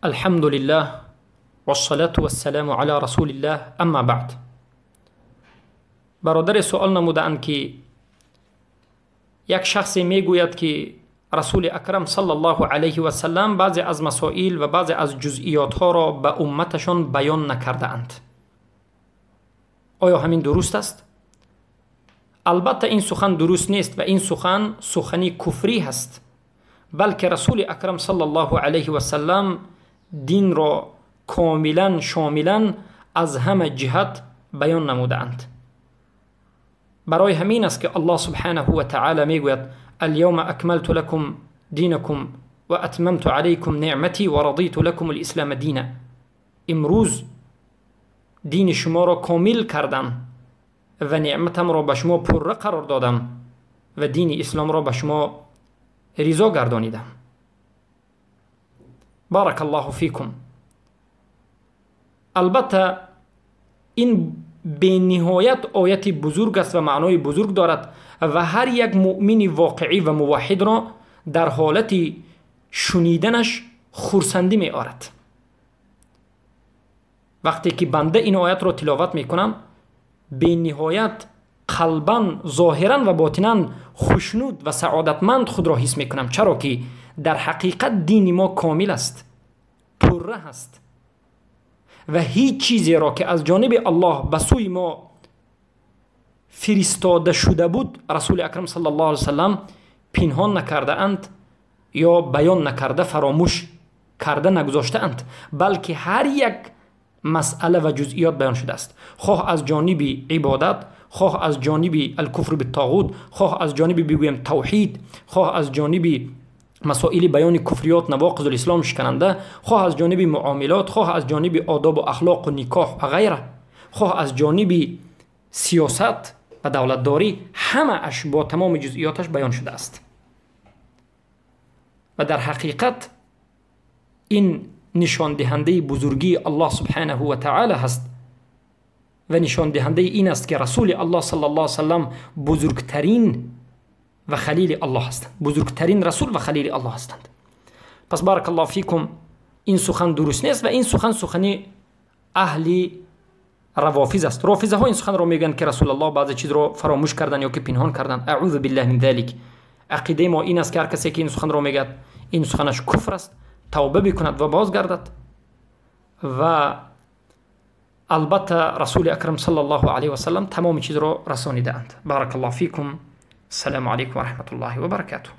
الحمد لله والصلاة والسلام علی رسول الله اما بعد. برادر سؤال نمودند که یک شخصی میگوید که رسول اکرم صلی الله علیه و سلم بعضی از مسائل و بعضی از جزئیات ها را به امتشان بیان نکرده اند. آیا همین درست است؟ البته این سخن درست نیست و این سخن سخنی کفری هست، بلکه رسول اکرم صلی الله علیه و سلم دین را کاملا شاملا از همه جهت بیان نمودند. برای همین است که الله سبحانه و تعالی میگوید اليوم اکملت لكم دینکم و اتممت علیکم نعمتی و رضیت لكم الاسلام دینا. امروز دین شما را کامل کردم و نعمتم را به شما پرره قرار دادم و دین اسلام را به شما رضا گردانیدم. بارک الله فیکم. البته این به نهایت آیت بزرگ است و معنای بزرگ دارد و هر یک مؤمن واقعی و موحد را در حالت شنیدنش خرسندی می آرد. وقتی که بنده این آیت را تلاوت می کنم به نهایت قلبا ظاهرا و باطنا خوشنود و سعادتمند خود را حس می کنم، چرا که در حقیقت دین ما کامل است، پره است و هیچ چیزی را که از جانب الله به سوی ما فرستاده شده بود رسول اکرم صلی الله علیه وسلم پنهان نکرده اند یا بیان نکرده، فراموش کرده نگذاشته اند، بلکه هر یک مسئله و جزئیات بیان شده است، خواه از جانب عبادت، خواه از جانب الکفر بالطاغوت، خواه از جانب بگویم توحید، خواه از جانب مسائل بیان کفریات، نواقض الاسلام شکننده، خواه از جانب معاملات، خواه از جانب آداب و اخلاق و نکاح و غیره، خواه از جانب سیاست و دولتداری، همه اش با تمام جزئیاتش بیان شده است. و در حقیقت این نشان دهنده بزرگی الله سبحانه و تعالی هست و نشان دهنده این است که رسول الله صلی الله علیه وسلم بزرگترین و خلیل الله هستند، بزرگترین رسول و خلیل الله هستند. پس بارک الله فیکم، این سخن درست نیست و این سخن سخن اهل روافض است. رافضه ها این سخن رو میگن که رسول الله بعضی چیز رو فراموش کردن یا که پنهان کردن. اعوذ بالله من ذلک. عقیده ما این است که هر کسی که این سخن رو میگد این سخنش کفر است، توبه بکند و بازگردد. و البته رسول اکرم صلی الله علیه و سلم تمام چیز رو رسانیده اند. بارک الله فیکم. السلام علیکم و رحمت الله و برکاته.